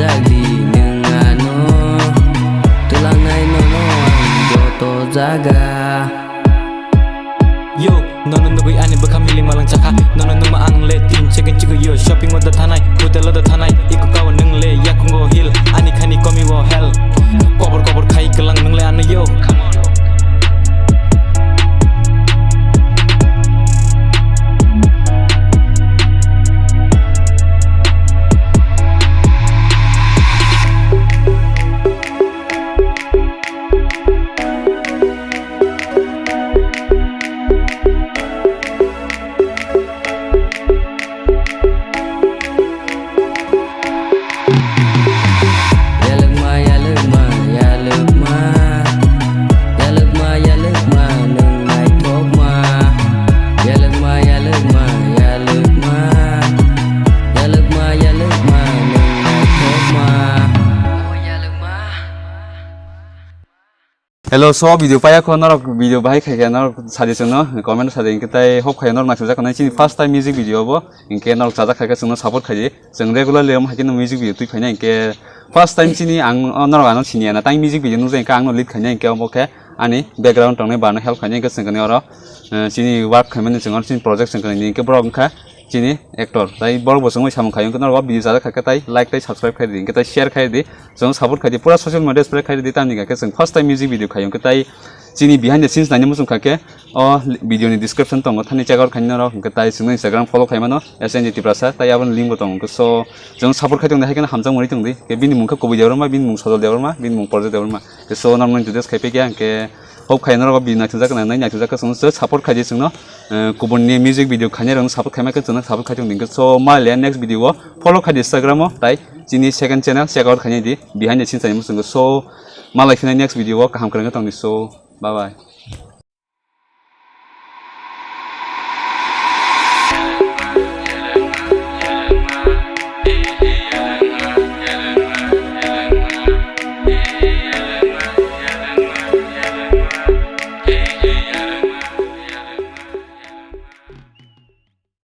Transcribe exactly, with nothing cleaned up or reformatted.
Dagdi nwng ano twlangnai nono ang joto jaga. Yo, nono nugwi ani bwkha miling malang chakha. Nono nungma ang le tin second chigo yo. Shopping o da thanai, hotel o da thanai. Iko kao nwng le yakungo hill. Ani khani komi o hell. Kobor kobor khai kwlang nwng le ano yo. Yalwkma, yalwkma, yalwkma. Yalwkma, yalwkma, nwng naithokma. Yalwkma, yalwkma, yalwkma. Yalwkma, yalwkma, nwng naithokma. Hello, so video paya kho norok video bahai khai khe norok sadi chwngno comment sadi hinkhe tai hope khai norok naisajak nai chini first time music video bo hinkhe norok chajak khai khe chwngno support khai di. Chwng regularly omo hai kheno music video twi phaina hinkhe first time chini ang norok ano sini ana tai music video nukjak hinkhe angno lead khaina hinkhe omo khe ani background tongnai bano help khaina hinkhe chwng kani oro, eh, chini work khaimani chwng oro chini project chwng kani hinkhe borok wngkha chini actor. Tai borok bo chwngwi samung khai wngkhe norok o video chajak kha khe tai like tai subscribe khai di, hinkhe tai share khai di, chwng support khai di, pura social media spread khai di, tamni kha khe chwng first time music video khai wngkhe tai chini behind the scenes naina muchung kha khe o video ni description tongo, thani check out khai norok, hinkhe tai chwngno Instagram follow khai mano S N G Tiprasa, tai aboni link bo tongo, hinkhe so chwng support khai tongdi, hai kheno hamjak mani tongdi, hinkhe bini mung khe Kubui Debbarma, bini mung Sojol Debbarma, bini mung Project Debbarma, hinkhe so norokno introduce khai phaikha, hinkhe hope khai norok o video naithokjak nai, naithokjak khe chwngno support khai di chwngno. Eh, kubunni music video khainai rokno support khaima khe chwngno support khai tongdi. So, ma le next video o follow khai di Instagram o, tai chini second channel check out khainai di, behind the scenes ani muchungo. So, ma lai khe next video o kaham kwrwngkhe tongdi. So, bye bye.